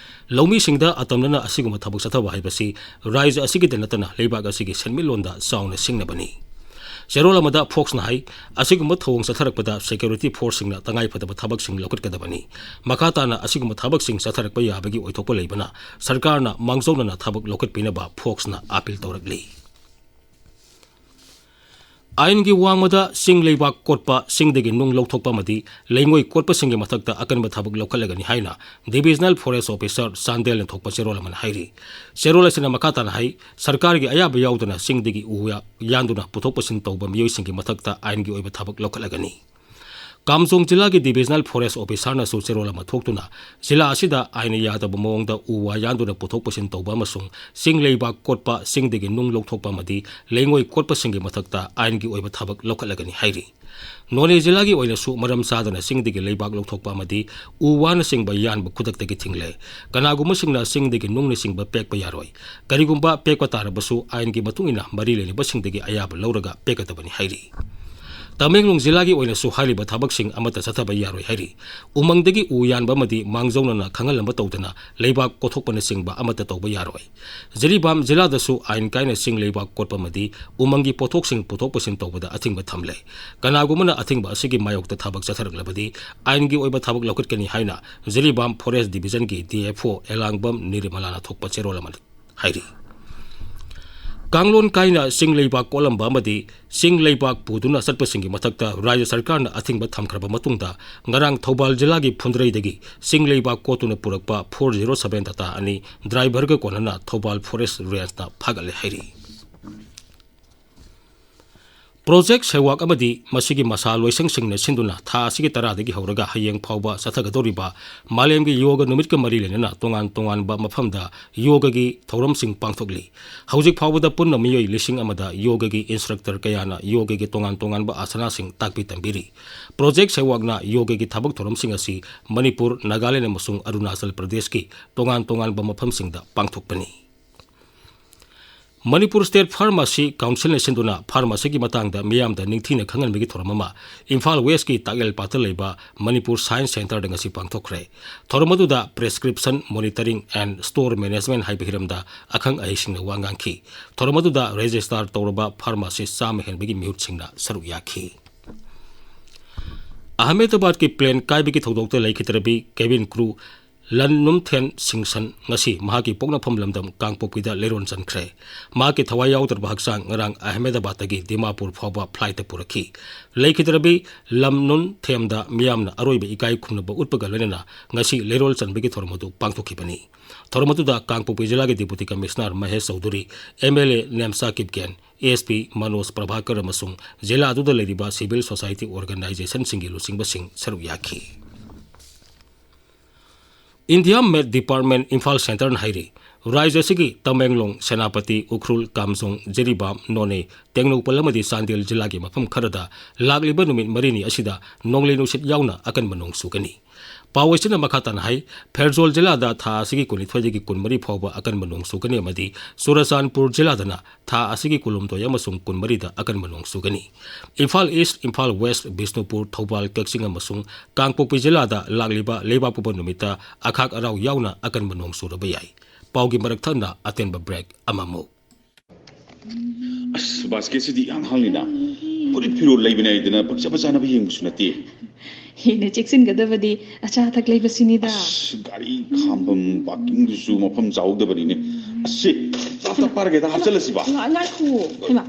ꯂꯧꯃꯤꯁꯤꯡꯗ ꯑꯇꯝꯅꯅ ꯑꯁꯤꯒꯨꯝꯕ ꯊꯕꯛ ꯆꯠꯊꯕ ꯍꯥꯏꯕꯁꯤ ꯔꯥꯖ꯭ꯌ ꯑꯁꯤꯒꯤꯗ ꯅꯠꯇꯅ ꯂꯩꯕꯥꯛ ꯑꯁꯤꯒꯤ ꯁꯦꯟꯃꯤꯠꯂꯣꯟꯗ ꯆꯥꯎꯅ ꯁꯤꯡꯅꯕꯅꯤ꯫ ꯆꯦꯔꯣꯜ ꯑꯃꯗ ꯐꯣꯛꯁꯅ ꯍꯥꯏ, ꯑꯁꯤꯒꯨꯝꯕ ꯊꯧꯑꯣꯡ ꯆꯠꯊꯔꯛꯄꯗ security forceꯁꯤꯡꯅ ꯇꯉꯥꯏꯐꯗꯕ ꯊꯕꯛꯁꯤꯡ ꯂꯧꯈꯠꯀꯗꯕꯅꯤ꯫ ꯃꯈꯥ ꯇꯥꯅ ꯑꯁꯤꯒꯨꯝꯕ ꯊꯕꯛꯁꯤꯡ ꯆꯠꯊꯔꯛꯄ ꯌꯥꯕꯒꯤ ꯑꯣꯏꯊꯣꯛꯄ ꯂꯩꯕꯅ ꯁꯔꯀꯥꯔꯅ ꯃꯥꯡꯖꯧꯅꯅ ꯊꯕꯛ ꯂꯧꯈꯠꯄꯤꯅꯕ ꯐꯣꯛꯁꯅ ꯑꯥꯄꯤꯜ ꯇꯧꯔꯛꯂꯤ꯫ ꯑꯥꯏꯟꯒꯤ ꯋꯥꯡꯃꯗ ꯆꯤꯡ ꯂꯩꯕꯥꯛ ꯀꯣꯠꯄ, ꯆꯤꯡꯗꯒꯤ ꯅꯨꯡ ꯂꯧꯊꯣꯛꯄ ꯑꯃꯗꯤ ꯂꯩꯉꯣꯏ ꯀꯣꯠꯄꯁꯤꯡꯒꯤ ꯃꯊꯛꯇ ꯑꯀꯟꯕ ꯊꯕꯛ ꯂꯧꯈꯠꯂꯒꯅꯤ ꯍꯥꯏꯅ Divisional Forest Officer ꯆꯥꯟꯗꯦꯜꯅ ꯊꯣꯛꯄ ꯆꯦꯔꯣꯜ ꯑꯃꯅ ꯍꯥꯏꯔꯤ꯫ ꯆꯦꯔꯣꯜ ꯑꯁꯤꯅ ꯃꯈꯥ ꯇꯥꯅ ꯍꯥꯏ, ꯁꯔꯀꯥꯔꯒꯤ ꯑꯌꯥꯕ ꯌꯥꯎꯗꯅ ꯆꯤꯡꯗꯒꯤ ꯎ ꯌꯥ-, ꯌꯥꯟꯗꯨꯅ ꯄꯨꯊꯣꯛ ꯄꯨꯁꯤꯟ ꯇꯧꯕ ꯃꯤꯑꯣꯏꯁꯤꯡꯒꯤ ꯃꯊꯛꯇ ꯑꯥꯏꯟꯒꯤ ꯑꯣꯏꯕ ꯊꯕꯛ ꯂꯧꯈꯠꯂꯒꯅꯤ꯫ ꯀꯥꯝꯖꯣꯡ ꯖꯤꯂꯥꯒꯤ Divisional Forest Officerꯅꯁꯨ ꯆꯦꯔꯣꯜ ꯑꯃ ꯊꯣꯛꯇꯨꯅ ꯖꯤꯂꯥ ꯑꯁꯤꯗ ꯑꯥꯏꯟꯅ ꯌꯥꯗꯕ ꯃꯑꯣꯡꯗ ꯎ ꯋꯥ ꯌꯥꯟꯗꯨꯅ ꯄꯨꯊꯣꯛ ꯄꯨꯁꯤꯟ ꯇꯧꯕ ꯑꯃꯁꯨꯡ ꯆꯤꯡ ꯂꯩꯕꯥꯛ ꯀꯣꯠꯄ, ꯆꯤꯡꯗꯒꯤ ꯅꯨꯡ ꯂꯧꯊꯣꯛꯄ ꯑꯃꯗꯤ ꯂꯩꯉꯣꯏ ꯀꯣꯠꯄꯁꯤꯡꯒꯤ ꯃꯊꯛꯇ ꯑꯥꯏꯟꯒꯤ ꯑꯣꯏꯕ ꯊꯕꯛ ꯂꯧꯈꯠꯂꯒꯅꯤ ꯍꯥꯏꯔꯤ꯫ ꯅꯣꯅꯦ ꯖꯤꯂꯥꯒꯤ ꯑꯣꯏꯅꯁꯨ ꯃꯔꯝ ꯆꯥꯗꯅ ꯆꯤꯡꯗꯒꯤ ꯂꯩꯕꯥꯛ ꯂꯧꯊꯣꯛꯄ ꯑꯃꯗꯤ ꯎ ꯋꯥꯅꯆꯤꯡꯕ ꯌꯥꯟꯕ ꯈꯨꯗꯛꯇꯒꯤ ꯊꯤꯡꯂꯦ꯫ ꯀꯅꯥꯒꯨꯝꯕꯁꯤꯡꯅ ꯆꯤꯡꯗꯒꯤ ꯅꯨꯡꯅꯆꯤꯡꯕ ꯄꯦꯛꯄ ꯌꯥꯔꯣꯏ꯫ ꯀꯔꯤꯒꯨꯝꯕ ꯄꯦꯛꯄ ꯇꯥꯔꯕꯁꯨ ꯑꯥꯏꯟꯒꯤ ꯃꯇꯨꯡ ꯏꯟꯅ ꯃꯔꯤ ꯂꯩꯅꯕꯁꯤꯡꯗꯒꯤ ꯑꯌꯥꯕ ꯂꯧꯔꯒ ꯄꯦꯛꯀꯗꯕꯅꯤ ꯍꯥꯏꯔꯤ꯫ ꯇꯃꯦꯡꯂꯣꯡ ꯖꯤꯂꯥꯒꯤ ꯑꯣꯏꯅꯁꯨ ꯍꯥꯏꯔꯤꯕ ꯊꯕꯛꯁꯤꯡ ꯑꯃꯠꯇ ꯆꯠꯊꯕ ꯌꯥꯔꯣꯏ ꯍꯥꯏꯔꯤ꯫ ꯎꯃꯪꯗꯒꯤ ꯎ ꯌꯥꯟꯕ ꯑꯃꯗꯤ ꯃꯥꯡꯖꯧꯅꯅ ꯈꯪꯍꯜꯂꯝꯕ ꯇꯧꯗꯅ ꯂꯩꯕꯥꯛ ꯀꯣꯊꯣꯛꯄꯅꯆꯤꯡꯕ ꯑꯃꯠꯇ ꯇꯧꯕ ꯌꯥꯔꯣꯏ꯫ ꯖꯤꯔꯤꯕꯥꯝ ꯖꯤꯂꯥꯗꯁꯨ ꯑꯥꯏꯟ ꯀꯥꯏꯅ ꯆꯤꯡ ꯂꯩꯕꯥꯛ ꯀꯣꯠꯄ ꯑꯃꯗꯤ ꯎꯃꯪꯒꯤ ꯄꯣꯠꯊꯣꯛꯁꯤꯡ ꯄꯨꯊꯣꯛ ꯄꯨꯁꯤꯟ ꯇꯧꯕꯗ ꯑꯊꯤꯡꯕ ꯊꯝꯂꯦ꯫ ꯀꯅꯥꯒꯨꯝꯕꯅ ꯑꯊꯤꯡꯕ ꯑꯁꯤꯒꯤ ꯃꯥꯌꯣꯛꯇ ꯊꯕꯛ ꯆꯠꯊꯔꯛꯂꯕꯗꯤ ꯑꯥꯏꯟꯒꯤ ꯑꯣꯏꯕ ꯊꯕꯛ ꯂꯧꯈꯠꯀꯅꯤ ꯍꯥꯏꯅ Jiribam Forest Divisionꯒꯤ D F O ꯑꯦꯂꯥꯡꯕꯝ ꯅꯤꯔꯃꯂꯥꯅ ꯊꯣꯛꯄ ꯆꯦꯔꯣꯜ ꯑꯃꯗ ꯍꯥꯏꯔꯤ꯫ ꯀꯥꯡꯂꯣꯟ ꯀꯥꯏꯅ ꯆꯤꯡ ꯂꯩꯕꯥꯛ ꯀꯣꯠꯂꯝꯕ ꯑꯃꯗꯤ ꯆꯤꯡ ꯂꯩꯕꯥꯛ ꯄꯨꯗꯨꯅ ꯆꯠꯄꯁꯤꯡꯒꯤ ꯃꯊꯛꯇ ꯔꯥꯖ꯭ꯌ ꯁꯔꯀꯥꯔꯅ ꯑꯊꯤꯡꯕ ꯊꯝꯈ꯭ꯔꯕ ꯃꯇꯨꯡꯗ ꯉꯔꯥꯡ ꯊꯧꯕꯥꯜ ꯖꯤꯂꯥꯒꯤ ꯐꯨꯟꯗ꯭ꯔꯩꯗꯒꯤ ꯆꯤꯡ ꯂꯩꯕꯥꯛ ꯀꯣꯠꯇꯨꯅ ꯄꯨꯔꯛꯄ four zero seven Tata ꯑꯅꯤ driverꯒ ꯀꯣꯟꯅꯅ ꯊꯧꯕꯥꯜ Forest Rangeꯇ ꯐꯥꯒꯠꯂꯦ ꯍꯥꯏꯔꯤ꯫ Project ꯁꯦꯋꯥꯛ ꯑꯃꯗꯤ ꯃꯁꯤꯒꯤ ꯃꯁꯥ ꯂꯣꯏꯁꯪꯁꯤꯡꯅ ꯁꯤꯟꯗꯨꯅ ꯊꯥ ꯑꯁꯤꯒꯤ ꯇꯔꯥꯗꯒꯤ ꯍꯧꯔꯒ ꯍꯌꯦꯡ ꯐꯥꯎꯕ ꯆꯠꯊꯒꯗꯧꯔꯤꯕ ꯃꯥꯂꯦꯝꯒꯤ ꯌꯣꯒ ꯅꯨꯃꯤꯠꯀ ꯃꯔꯤ ꯂꯩꯅꯅ ꯇꯣꯉꯥꯟ ꯇꯣꯉꯥꯟꯕ ꯃꯐꯝꯗ ꯌꯣꯒꯒꯤ ꯊꯧꯔꯝꯁꯤꯡ ꯄꯥꯡꯊꯣꯛꯂꯤ꯫ ꯍꯧꯖꯤꯛ ꯐꯥꯎꯕꯗ ꯄꯨꯟꯅ ꯃꯤꯑꯣꯏ ꯂꯤꯁꯤꯡ ꯑꯃꯗ ꯌꯣꯒꯒꯤ instructor ꯀꯌꯥꯅ ꯌꯣꯒꯒꯤ ꯇꯣꯉꯥꯟ ꯇꯣꯉꯥꯟꯕ ꯑꯥꯁꯅꯥꯁꯤꯡ ꯇꯥꯛꯄꯤ ꯇꯝꯕꯤꯔꯤ꯫ Project ꯁꯦꯋꯥꯛꯅ ꯌꯣꯒꯒꯤ ꯊꯕꯛ ꯊꯧꯔꯝꯁꯤꯡ ꯑꯁꯤ ꯃꯅꯤꯄꯨꯔ, ꯅꯥꯒꯥꯂꯦꯟ ꯑꯃꯁꯨꯡ ꯑꯔꯨꯅꯥꯆꯜ ꯄ꯭ꯔꯗꯦꯁꯀꯤ ꯇꯣꯉꯥꯟ ꯇꯣꯉꯥꯟꯕ ꯃꯐꯝꯁꯤꯡꯗ ꯄꯥꯡꯊꯣꯛꯄꯅꯤ꯫ ꯃꯅꯤꯄꯨꯔ ꯁ꯭ꯇꯦꯠ ꯐꯥꯔꯃꯥꯁꯤ ꯀꯥꯎꯟꯁꯤꯜꯅ ꯁꯤꯟꯗꯨꯅ ꯐꯥꯔꯃꯥꯁꯤꯒꯤ ꯃꯇꯥꯡꯗ ꯃꯤꯌꯥꯝꯗ ꯅꯤꯡꯊꯤꯅ ꯈꯪꯍꯟꯕꯒꯤ ꯊꯧꯔꯝ ꯑꯃ ꯏꯝꯐꯥꯜ ꯋꯦꯁꯀꯤ ꯇꯥꯛꯌꯦꯜꯄꯥꯠꯇ ꯂꯩꯕ ꯃꯅꯤꯄꯨꯔ ꯁꯥꯏꯟꯁ ꯁꯦꯟꯇꯔꯗ ꯉꯁꯤ ꯄꯥꯡꯊꯣꯛꯈ꯭ꯔꯦ꯫ ꯊꯧꯔꯝ ꯑꯗꯨꯗ Prescription Monitoring and Store Management ꯍꯥꯏꯕ ꯍꯤꯔꯝꯗ ꯑꯈꯪ ꯑꯍꯩꯁꯤꯡꯅ ꯋꯥ ꯉꯥꯡꯈꯤ꯫ ꯊꯧꯔꯝ ꯑꯗꯨꯗ ꯔꯦꯖꯤꯁꯇꯥꯔ ꯇꯧꯔꯕ ꯐꯥꯔꯃꯥꯁꯤꯁ ꯆꯥꯝꯃ ꯍꯦꯟꯕꯒꯤ ꯃꯤꯍꯨꯠꯁꯤꯡꯅ ꯁꯔꯨꯛ ꯌꯥꯈꯤ꯫ ꯑꯍꯃꯦꯗꯕꯥꯗꯀꯤ ꯄ꯭ꯂꯦꯟ ꯀꯥꯏꯕꯒꯤ ꯊꯧꯗꯣꯛꯇ ꯂꯩꯈꯤꯗ꯭ꯔꯕꯤ ꯀꯦꯕꯤꯟ ꯀ꯭ꯔꯨ ꯂꯟꯅꯨꯝꯊꯦꯟ ꯁꯤꯡꯁꯟ ꯉꯁꯤ ꯃꯍꯥꯛꯀꯤ ꯄꯣꯛꯅꯐꯝ ꯂꯝꯗꯝ ꯀꯥꯡꯄꯣꯛꯄꯤꯗ ꯂꯩꯔꯣꯟ ꯆꯟꯈ꯭ꯔꯦ꯫ ꯃꯍꯥꯛꯀꯤ ꯊꯋꯥꯏ ꯌꯥꯎꯗ꯭ꯔꯕ ꯍꯛꯆꯥꯡ ꯉꯔꯥꯡ ꯑꯍꯃꯦꯗꯕꯥꯗꯇꯒꯤ ꯗꯤꯃꯥꯄꯨꯔ ꯐꯥꯎꯕ ꯐ꯭ꯂꯥꯏꯠꯇ ꯄꯨꯔꯛꯈꯤ꯫ ꯂꯩꯈꯤꯗ꯭ꯔꯕꯤ ꯂꯝꯅꯨꯝꯊꯦꯝꯗ ꯃꯤꯌꯥꯝꯅ ꯑꯔꯣꯏꯕ ꯏꯀꯥꯏ ꯈꯨꯝꯅꯕ ꯎꯠꯄꯒ ꯂꯣꯏꯅꯅ ꯉꯁꯤ ꯂꯩꯔꯣꯜ ꯆꯟꯕꯒꯤ ꯊꯧꯔꯝ ꯑꯗꯨ ꯄꯥꯡꯊꯣꯛꯈꯤꯕꯅꯤ꯫ ꯊꯧꯔꯝ ꯑꯗꯨꯗ ꯀꯥꯡꯄꯣꯛꯄꯤ ꯖꯤꯂꯥꯒꯤ deputy commissioner Mahesh Chaudhary, M L A Nemcha Kipgen, S P Manoj Prabhakar ꯑꯃꯁꯨꯡ ꯖꯤꯂꯥ ꯑꯗꯨꯗ ꯂꯩꯔꯤꯕ ꯁꯤꯚꯤꯜ ꯁꯣꯁꯥꯏꯇꯤ ꯑꯣꯔꯒꯅꯥꯏꯖꯦꯁꯟꯁꯤꯡꯒꯤ ꯂꯨꯆꯤꯡꯕꯁꯤꯡ ꯁꯔꯨꯛ ꯌꯥꯈꯤ꯫ ꯏꯟꯗꯤꯌꯥ ꯃꯦꯠ ꯗꯤꯄꯥꯔꯠꯃꯦꯟ ꯏꯝꯐꯥꯜ ꯁꯦꯟꯇꯔꯅ ꯍꯥꯏꯔꯤ, ꯔꯥꯖ꯭ꯌ ꯑꯁꯤꯒꯤ ꯇꯃꯦꯡꯂꯣꯡ, ꯁꯦꯅꯥꯄꯇꯤ, ꯎꯈ꯭ꯔꯨꯜ, ꯀꯥꯝꯖꯣꯡ, ꯖꯤꯔꯤꯕꯥꯝ, ꯅꯣꯅꯦ, ꯇꯦꯡꯅꯧꯄꯜ ꯑꯃꯗꯤ ꯆꯥꯟꯗꯦꯜ ꯖꯤꯂꯥꯒꯤ ꯃꯐꯝ ꯈꯔꯗ ꯂꯥꯛꯂꯤꯕ ꯅꯨꯃꯤꯠ ꯃꯔꯤꯅꯤ ꯑꯁꯤꯗ ꯅꯣꯡꯂꯩ ꯅꯨꯡꯁꯤꯠ ꯌꯥꯎꯅ ꯑꯀꯟꯕ ꯅꯣꯡ ꯆꯨꯒꯅꯤ꯫ ꯄꯥꯎ ꯑꯁꯤꯅ ꯃꯈꯥ ꯇꯥꯅ ꯍꯥꯏ, ꯐꯦꯔꯖꯣꯜ ꯖꯤꯂꯥꯗ ꯊꯥ ꯑꯁꯤꯒꯤ ꯀꯨꯟꯅꯤꯊꯣꯏꯗꯒꯤ ꯀꯨꯟꯃꯔꯤ ꯐꯥꯎꯕ ꯑꯀꯟꯕ ꯅꯣꯡ ꯆꯨꯒꯅꯤ ꯑꯃꯗꯤ ꯆꯨꯔꯆꯥꯟꯄꯨꯔ ꯖꯤꯂꯥꯗꯅ ꯊꯥ ꯑꯁꯤꯒꯤ ꯀꯨꯟꯍꯨꯝꯗꯣꯏ ꯑꯃꯁꯨꯡ ꯀꯨꯟꯃꯔꯤꯗ ꯑꯀꯟꯕ ꯅꯣꯡ ꯆꯨꯒꯅꯤ꯫ ꯏꯝꯐꯥꯜ ꯏꯁ꯭ꯠ, ꯏꯝꯐꯥꯜ ꯋꯦꯁ꯭ꯠ, ꯕꯤꯁꯅꯨꯄꯨꯔ, ꯊꯧꯕꯥꯜ, ꯀꯛꯆꯤꯡ ꯑꯃꯁꯨꯡ ꯀꯥꯡꯄꯣꯛꯄꯤ ꯖꯤꯂꯥꯗ ꯂꯥꯛꯂꯤꯕ ꯂꯩꯕꯥꯛꯄꯣꯛꯄ ꯅꯨꯃꯤꯠꯇ ꯑꯈꯥꯛ ꯑꯔꯥꯎ ꯌꯥꯎꯅ ꯑꯀꯟꯕ ꯅꯣꯡ ꯆꯨꯔꯕ ꯌꯥꯏ꯫ ꯄꯥꯎꯒꯤ ꯃꯔꯛ ꯊꯠꯅ ꯑꯇꯦꯟꯕ ꯕ꯭ꯔꯦꯛ ꯑꯃꯃꯨꯛ꯫ ꯑꯁ, ꯕꯥꯁꯀꯦꯠꯁꯤꯗꯤ ꯏꯍꯥꯡ ꯍꯥꯡꯂꯤꯅ꯫ ꯐꯨꯔꯤꯠ ꯐꯤꯔꯣꯜ ꯂꯩꯕꯅꯦ ꯍꯥꯏꯗꯅ ꯄꯪꯆꯥ ꯄꯪꯆꯥꯅꯕ ꯌꯦꯡꯕꯁꯨ ꯅꯠꯇꯦ꯫ ꯍꯦꯟꯅ ꯆꯦꯛꯁꯤꯟꯒꯗꯕꯗꯤ ꯑꯆꯥ ꯑꯊꯛ ꯂꯩꯕꯁꯤꯅꯤꯗ꯫ ꯑꯁ, ꯒꯥꯔꯤ ꯈꯥꯝꯐꯝ ꯄꯥꯔꯀꯤꯡꯗꯨꯁꯨ ꯃꯐꯝ ꯆꯥꯍꯧꯗꯕꯅꯤꯅꯦ꯫ ꯑꯁ, ꯁꯤ ꯆꯥ ꯊꯛ ꯄꯥꯔꯒꯦꯗ ꯍꯥꯞꯆꯜꯂꯁꯤꯕ꯫ ꯉꯥ-, ꯉꯥꯏꯈꯣ꯫ ꯍꯩꯃꯥ,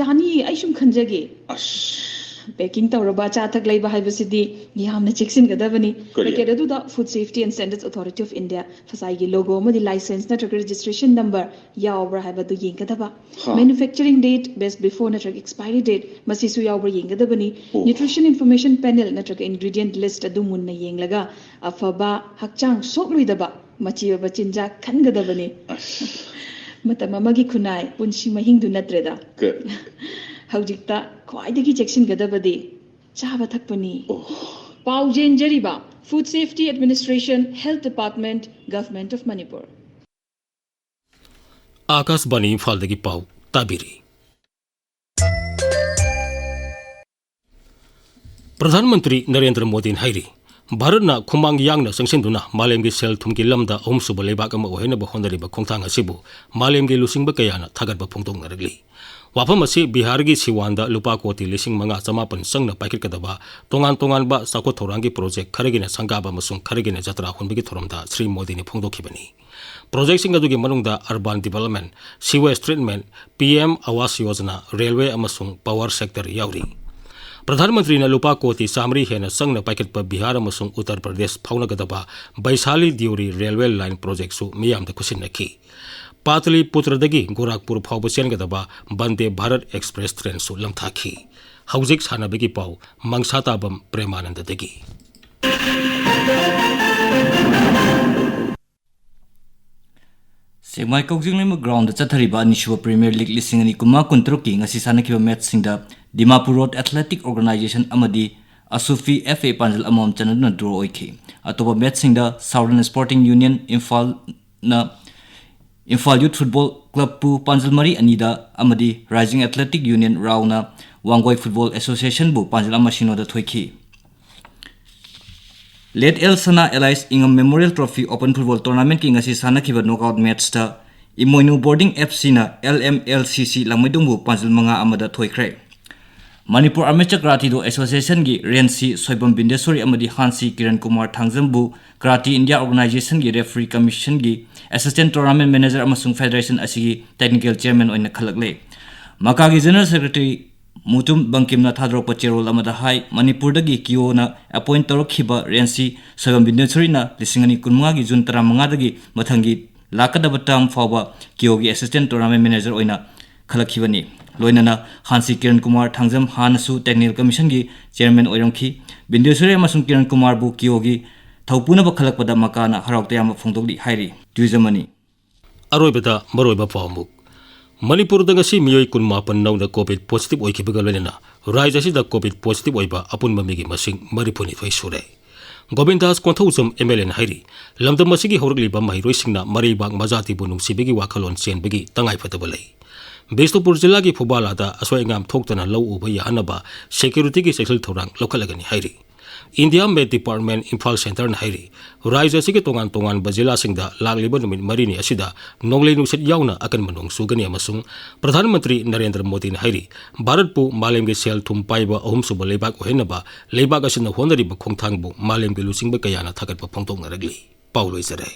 ꯌꯥꯅꯤꯌꯦ, ꯑꯩ ꯁꯨꯝ ꯈꯟꯖꯒꯦ꯫ ꯑꯁ꯫ ꯄꯦꯀꯤꯡ ꯇꯧꯔꯕ ꯑꯆꯥ ꯑꯊꯛ ꯂꯩꯕ ꯍꯥꯏꯕꯁꯤꯗꯤ ꯌꯥꯝꯅ ꯆꯦꯛꯁꯤꯟꯒꯗꯕꯅꯤ꯫ ꯀꯔꯤ? ꯄꯦꯀꯦꯠ ꯑꯗꯨꯗ Food Safety and Standards Authority of India, ꯐꯁꯥꯏꯒꯤ ꯂꯣꯒꯣ ꯑꯃꯗꯤ ꯂꯥꯏꯁꯦꯟꯁ ꯅꯠꯇ꯭ꯔꯒ ꯔꯦꯖꯤꯁꯇ꯭ꯔꯦꯁꯟ ꯅꯝꯕꯔ ꯌꯥꯎꯕ꯭ꯔꯥ ꯍꯥꯏꯕꯗꯨ ꯌꯦꯡꯒꯗꯕ꯫ ꯍꯥ꯫ Manufacturing date, best before ꯅꯠꯇ꯭ꯔꯒ expiry date, ꯃꯁꯤꯁꯨ ꯌꯥꯎꯕ꯭ꯔꯥ ꯌꯦꯡꯒꯗꯕꯅꯤ꯫ ꯑꯣ꯫ Nutrition information panel ꯅꯠꯇ꯭ꯔꯒ ingredient list ꯑꯗꯨ ꯃꯨꯟꯅ ꯌꯦꯡꯂꯒ ꯑꯐꯕ ꯍꯛꯆꯥꯡ ꯁꯣꯛꯂꯣꯏꯗꯕ ꯃꯆꯤ ꯑꯣꯏꯕ ꯆꯤꯟꯖꯥꯛ ꯈꯟꯒꯗꯕꯅꯤ꯫ ꯑꯁ꯫ ꯃꯇꯝ ꯑꯃꯒꯤ ꯈꯨꯟꯅꯥꯏ, ꯄꯨꯟꯁꯤ ꯃꯍꯤꯡꯗꯨ ꯅꯠꯇ꯭ꯔꯦꯗ꯫ ꯀ- ꯍꯧꯖꯤꯛꯇ ꯈ꯭ꯋꯥꯏꯗꯒꯤ ꯆꯦꯛꯁꯤꯟꯒꯗꯕꯗꯤ ꯆꯥꯕ ꯊꯛꯄꯅꯤ꯫ ꯑꯣ꯫ ꯄꯥꯎ ꯆꯦꯟꯖꯔꯤꯕ Food Safety Administration, Health Department, Government of Manipur꯫ ꯑꯥꯀꯥꯁꯕꯥꯅꯤ ꯏꯝꯐꯥꯜꯗꯒꯤ ꯄꯥꯎ ꯇꯥꯕꯤꯔꯤ꯫ ꯄ꯭ꯔꯙꯥꯟ ꯃꯟꯇ꯭ꯔꯤ ꯅꯔꯦꯟꯗ꯭ꯔ ꯃꯣꯗꯤꯅ ꯍꯥꯏꯔꯤ, ꯚꯥꯔꯠꯅ ꯈꯨꯃꯥꯡ ꯌꯥꯡꯅ ꯆꯪꯁꯤꯟꯗꯨꯅ ꯃꯥꯂꯦꯝꯒꯤ ꯁꯦꯜ ꯊꯨꯝꯒꯤ ꯂꯝꯗ ꯑꯍꯨꯝꯁꯨꯕ ꯂꯩꯕꯥꯛ ꯑꯃ ꯑꯣꯏꯍꯟꯅꯕ ꯍꯣꯠꯅꯔꯤꯕ ꯈꯣꯡꯊꯥꯡ ꯑꯁꯤꯕꯨ ꯃꯥꯂꯦꯝꯒꯤ ꯂꯨꯆꯤꯡꯕ ꯀꯌꯥꯅ ꯊꯥꯒꯠꯄ ꯐꯣꯡꯗꯣꯛꯅꯔꯛꯂꯤ꯫ ꯋꯥꯐꯝ ꯑꯁꯤ ꯕꯤꯍꯥꯔꯒꯤ ꯁꯤꯋꯥꯟꯗ ꯂꯨꯄꯥ ꯀꯣꯇꯤ ꯂꯤꯁꯤꯡ ꯃꯉꯥ ꯆꯃꯥꯄꯟ ꯆꯪꯅ ꯄꯥꯏꯈꯠꯀꯗꯕ ꯇꯣꯉꯥꯟ ꯇꯣꯉꯥꯟꯕ ꯆꯥꯎꯈꯠ ꯊꯧꯔꯥꯡꯒꯤ ꯄ꯭ꯔꯣꯖꯦꯛ ꯈꯔꯒꯤꯅ ꯁꯪꯒꯥꯕ ꯑꯃꯁꯨꯡ ꯈꯔꯒꯤꯅ ꯖꯇ꯭ꯔꯥ ꯍꯣꯟꯕꯒꯤ ꯊꯧꯔꯝꯗ ꯁ꯭ꯔꯤ ꯃꯣꯗꯤꯅ ꯐꯣꯡꯗꯣꯛꯈꯤꯕꯅꯤ꯫ ꯄ꯭ꯔꯣꯖꯦꯛꯁꯤꯡ ꯑꯗꯨꯒꯤ ꯃꯅꯨꯡꯗ urban development, sewage treatment, P M Awas Yojana, railway ꯑꯃꯁꯨꯡ power sector ꯌꯥꯎꯔꯤ꯫ ꯄ꯭ꯔꯙꯥꯟ ꯃꯟꯇ꯭ꯔꯤꯅ ꯂꯨꯄꯥ ꯀꯣꯇꯤ ꯆꯥꯃꯔꯤ ꯍꯦꯟꯅ ꯆꯪꯅ ꯄꯥꯏꯈꯠꯄ ꯕꯤꯍꯥꯔ ꯑꯃꯁꯨꯡ ꯎꯠꯇꯔ ꯄ꯭ꯔꯗꯦꯁ ꯐꯥꯎꯅꯒꯗꯕ ꯕꯩꯁꯥꯂꯤ ꯗꯤꯎꯔꯤ railway line ꯄ꯭ꯔꯣꯖꯦꯛꯁꯨ ꯃꯤꯌꯥꯝꯗ ꯈꯨꯠꯁꯤꯟꯅꯈꯤ꯫ ꯄꯥꯇꯂꯤꯄꯨꯇ꯭ꯔꯗꯒꯤ ꯒꯣꯔꯥꯈꯄꯨꯔ ꯐꯥꯎꯕ ꯆꯦꯟꯒꯗꯕ ꯕꯟꯗꯦ ꯚꯥꯔꯠ ꯑꯦꯛꯁꯄ꯭ꯔꯦꯁ ꯇ꯭ꯔꯦꯟꯁꯨ ꯂꯝꯊꯥꯈꯤ꯫ ꯍꯧꯖꯤꯛ ꯁꯥꯟꯅꯕꯒꯤ ꯄꯥꯎ, ꯃꯪꯁꯥꯇꯥꯕꯝ ꯄ꯭ꯔꯦꯃꯥꯅꯟꯗꯗꯒꯤ꯫ ꯁꯦꯛꯃꯥꯏ ꯀꯧꯖꯤꯡꯂꯩꯃ ꯒ꯭ꯔꯥꯎꯟꯗ ꯆꯠꯊꯔꯤꯕ ꯑꯅꯤꯁꯨꯕ ꯄ꯭ꯔꯤꯃꯤꯌꯔ ꯂꯤꯒ ꯂꯤꯁꯤꯡ ꯑꯅꯤ ꯀꯨꯟꯃꯉꯥ ꯀꯨꯟꯇꯔꯨꯛꯀꯤ ꯉꯁꯤ ꯁꯥꯟꯅꯈꯤꯕ ꯃꯦꯠꯆꯁꯤꯡꯗ ꯗꯤꯃꯥꯄꯨꯔ ꯔꯣꯗ ꯑꯦꯊꯂꯦꯇꯤꯛ ꯑꯣꯔꯒꯅꯥꯏꯖꯦꯁꯟ ꯑꯃꯗꯤ ꯑꯁꯨꯐꯤ ꯑꯦꯐ ꯑꯦ ꯄꯥꯟꯖꯜ ꯑꯃꯃꯝ ꯆꯟꯅꯗꯨꯅ ꯗ꯭ꯔꯣ ꯑꯣꯏꯈꯤ꯫ ꯑꯇꯣꯞꯄ ꯃꯦꯠꯆꯁꯤꯡꯗ ꯁꯥꯎꯗꯔꯟ ꯁ꯭ꯄꯣꯔꯇꯤꯡ ꯌꯨꯅꯤꯌꯟ ꯏꯝꯐꯥꯜꯅ ꯏꯝꯐꯥꯜ ꯌꯨꯠ ꯐꯨꯠꯕꯣꯜ ꯀ꯭ꯂꯕꯄꯨ ꯄꯥꯟꯖꯜ ꯃꯔꯤ ꯑꯅꯤꯗ ꯑꯃꯗꯤ ꯔꯥꯏꯖꯤꯡ ꯑꯦꯊꯂꯦꯇꯤꯛ ꯌꯨꯅꯤꯌꯟ ꯔꯥꯎꯅ ꯋꯥꯡꯒꯣꯏ ꯐꯨꯠꯕꯣꯜ ꯑꯦꯁꯣꯁꯤꯌꯦꯁꯟꯕꯨ ꯄꯥꯟꯖꯜ ꯑꯃ ꯁꯤꯅꯣꯗ ꯊꯣꯏꯈꯤ꯫ ꯂꯦꯠ ꯑꯦꯜ ꯁꯅꯥ ꯑꯦꯂꯥꯏꯁ ꯏꯉꯝ ꯃꯦꯃꯣꯔꯤꯌꯦꯜ ꯇ꯭ꯔꯣꯐꯤ ꯑꯣꯄꯟ ꯐꯨꯠꯕꯣꯜ ꯇꯣꯔꯅꯥꯃꯦꯟꯠꯀꯤ ꯉꯁꯤ ꯁꯥꯟꯅꯈꯤꯕ ꯅꯣꯛꯑꯥꯎꯠ ꯃꯦꯠꯆꯇ ꯏꯃꯣꯏꯅꯨ ꯕꯣꯔꯗꯤꯡ ꯑꯦꯐ ꯁꯤꯅ L M L C C ꯂꯥꯡꯃꯩꯗꯣꯡꯕꯨ ꯄꯥꯟꯖꯜ ꯃꯉꯥ ꯑꯃꯗ ꯊꯣꯏꯈ꯭ꯔꯦ꯫ ꯃꯅꯤꯄꯨꯔ ꯑꯥꯔꯃꯦꯆꯔ ꯀꯔꯥꯇꯤꯗꯣ ꯑꯦꯁꯣꯁꯤꯌꯦꯁꯟꯒꯤ ꯔꯦꯟꯁꯤ ꯁꯣꯏꯕꯝ ꯕꯤꯟꯗꯦꯁꯣꯔꯤ ꯑꯃꯗꯤ ꯍꯥꯟꯁꯤ ꯀꯤꯔꯟ ꯀꯨꯃꯥꯔ ꯊꯥꯡꯖꯝꯕꯨ ꯀꯔꯥꯇꯤ ꯏꯟꯗꯤꯌꯥ ꯑꯣꯔꯒꯅꯥꯏꯖꯦꯁꯟꯒꯤ ꯔꯦꯐ꯭ꯔꯤ ꯀꯃꯤꯁꯟꯒꯤ ꯑꯦꯁꯤꯁꯇꯦꯟꯠ ꯇꯣꯔꯅꯥꯃꯦꯟꯠ ꯃꯦꯅꯦꯖꯔ ꯑꯃꯁꯨꯡ ꯐꯦꯗꯔꯦꯁꯟ ꯑꯁꯤꯒꯤ ꯇꯦꯛꯅꯤꯀꯦꯜ ꯆꯤꯌꯔꯃꯦꯟ ꯑꯣꯏꯅ ꯈꯜꯂꯛꯂꯦ꯫ ꯃꯀꯥꯒꯤ ꯖꯦꯅꯔꯦꯜ ꯁꯦꯀ꯭ꯔꯦꯇꯔꯤ ꯃꯨꯇꯨꯝ ꯕꯪꯀꯤꯝꯅ ꯊꯥꯗꯣꯔꯛꯄ ꯆꯦꯔꯣꯜ ꯑꯃꯗ ꯍꯥꯏ, ꯃꯅꯤꯄꯨꯔꯗꯒꯤ ꯀꯤꯑꯣꯅ ꯑꯦꯄꯣꯏꯟꯠ ꯇꯧꯔꯛꯈꯤꯕ ꯔꯦꯟꯁꯤ ꯁꯣꯏꯕꯝ ꯕꯤꯟꯗꯦꯁꯣꯔꯤꯅ ꯂꯤꯁꯤꯡ ꯑꯅꯤ ꯀꯨꯟꯃꯉꯥꯒꯤ ꯖꯨꯟ ꯇꯔꯥꯃꯉꯥꯗꯒꯤ ꯃꯊꯪꯒꯤ ꯂꯥꯛꯀꯗꯕ ꯇꯔꯝ ꯐꯥꯎꯕ ꯀꯤꯑꯣꯒꯤ ꯑꯦꯁꯤꯁꯇꯦꯟꯠ ꯇꯣꯔꯅꯥꯃꯦꯟꯠ ꯃꯦꯅꯦꯖꯔ ꯑꯣꯏꯅ ꯈꯜꯂꯛꯈꯤꯕꯅꯤ꯫ ꯂꯣꯏꯅꯅ ꯍꯥꯟꯁꯤ ꯀꯤꯔꯟ ꯀꯨꯃꯥꯔ ꯊꯥꯡꯖꯝ ꯍꯥꯟꯅꯁꯨ ꯇꯦꯛꯅꯤꯀꯦꯜ ꯀꯃꯤꯁꯟꯒꯤ ꯆꯤꯌꯔꯃꯦꯟ ꯑꯣꯏꯔꯝꯈꯤ꯫ ꯕꯤꯟꯗꯦꯁꯣꯔꯤ ꯑꯃꯁꯨꯡ ꯀꯤꯔꯟ ꯀꯨꯃꯥꯔꯕꯨ ꯀꯤꯑꯣꯒꯤ ꯊꯧꯄꯨꯅꯕ ꯈꯜꯂꯛꯄꯗ ꯃꯀꯥꯅ ꯍꯔꯥꯎ ꯇꯌꯥꯝꯕ ꯐꯣꯡꯗꯣꯛꯂꯤ ꯍꯥꯏꯔꯤ꯫ ꯇ꯭ꯋꯤꯖꯝ ꯑꯅꯤ꯫ ꯑꯔꯣꯏꯕꯗ ꯃꯔꯨꯑꯣꯏꯕ ꯄꯥꯎ ꯑꯃꯨꯛ꯫ ꯃꯅꯤꯄꯨꯔꯗ ꯉꯁꯤ ꯃꯤꯑꯣꯏ ꯀꯨꯟꯃꯥꯄꯟ ꯅꯧꯅ ꯀꯣꯚꯤꯗ ꯄꯣꯖꯤꯇꯤꯚ ꯑꯣꯏꯈꯤꯕꯒ ꯂꯣꯏꯅꯅ ꯔꯥꯖ꯭ꯌ ꯑꯁꯤꯗ ꯀꯣꯚꯤꯗ ꯄꯣꯖꯤꯇꯤꯚ ꯑꯣꯏꯕ ꯑꯄꯨꯟꯕ ꯃꯤꯒꯤ ꯃꯁꯤꯡ ꯃꯔꯤꯐꯨꯅꯤꯊꯣꯏ ꯁꯨꯔꯦ꯫ ꯒꯣꯕꯤꯟꯗꯥꯁ ꯀꯣꯟꯊꯧꯖꯝ ꯑꯦꯝ ꯑꯦꯜ ꯑꯦꯅ ꯍꯥꯏꯔꯤ, ꯂꯝꯗꯝ ꯑꯁꯤꯒꯤ ꯍꯧꯔꯛꯂꯤꯕ ꯃꯍꯩꯔꯣꯏꯁꯤꯡꯅ ꯃꯔꯩꯕꯥꯛ ꯃꯖꯥꯇꯤꯕꯨ ꯅꯨꯡꯁꯤꯕꯒꯤ ꯋꯥꯈꯜꯂꯣꯟ ꯆꯦꯟꯕꯒꯤ ꯇꯉꯥꯏꯐꯗꯕ ꯂꯩ꯫ ꯕꯤꯁꯅꯨꯄꯨꯔ ꯖꯤꯂꯥꯒꯤ ꯐꯨꯕꯥꯂꯥꯗ ꯑꯁꯣꯏ ꯑꯉꯥꯝ ꯊꯣꯛꯇꯅ ꯂꯧ ꯎꯕ ꯌꯥꯍꯟꯅꯕ ꯁꯦꯀ꯭ꯌꯨꯔꯤꯇꯤꯒꯤ ꯆꯦꯛꯁꯤꯜ ꯊꯧꯔꯥꯡ ꯂꯧꯈꯠꯂꯒꯅꯤ ꯍꯥꯏꯔꯤ꯫ ꯏꯟꯗꯤꯌꯥ ꯃꯦꯠ ꯗꯤꯄꯥꯔꯠꯃꯦꯟ ꯏꯝꯐꯥꯜ ꯁꯦꯟꯇꯔꯅ ꯍꯥꯏꯔꯤ, ꯔꯥꯖ꯭ꯌ ꯑꯁꯤꯒꯤ ꯇꯣꯉꯥꯟ ꯇꯣꯉꯥꯟꯕ ꯖꯤꯂꯥꯁꯤꯡꯗ ꯂꯥꯛꯂꯤꯕ ꯅꯨꯃꯤꯠ ꯃꯔꯤꯅꯤ ꯑꯁꯤꯗ ꯅꯣꯡꯂꯩ ꯅꯨꯡꯁꯤꯠ ꯌꯥꯎꯅ ꯑꯀꯟꯕ ꯅꯣꯡ ꯆꯨꯒꯅꯤ ꯑꯃꯁꯨꯡ ꯄ꯭ꯔꯙꯥꯟ ꯃꯟꯇ꯭ꯔꯤ ꯅꯔꯦꯟꯗ꯭ꯔ ꯃꯣꯗꯤꯅ ꯍꯥꯏꯔꯤ, ꯚꯥꯔꯠꯄꯨ ꯃꯥꯂꯦꯝꯒꯤ ꯁꯦꯜ ꯊꯨꯝ ꯄꯥꯏꯕ ꯑꯍꯨꯝꯁꯨꯕ ꯂꯩꯕꯥꯛ ꯑꯣꯏꯍꯟꯅꯕ ꯂꯩꯕꯥꯛ ꯑꯁꯤꯅ ꯍꯣꯠꯅꯔꯤꯕ ꯈꯣꯡꯊꯥꯡꯕꯨ ꯃꯥꯂꯦꯝꯒꯤ ꯂꯨꯆꯤꯡꯕ ꯀꯌꯥꯅ ꯊꯥꯒꯠꯄ ꯐꯣꯡꯗꯣꯛꯅꯔꯛꯂꯤ꯫ ꯄꯥꯎ ꯂꯣꯏꯖꯔꯦ꯫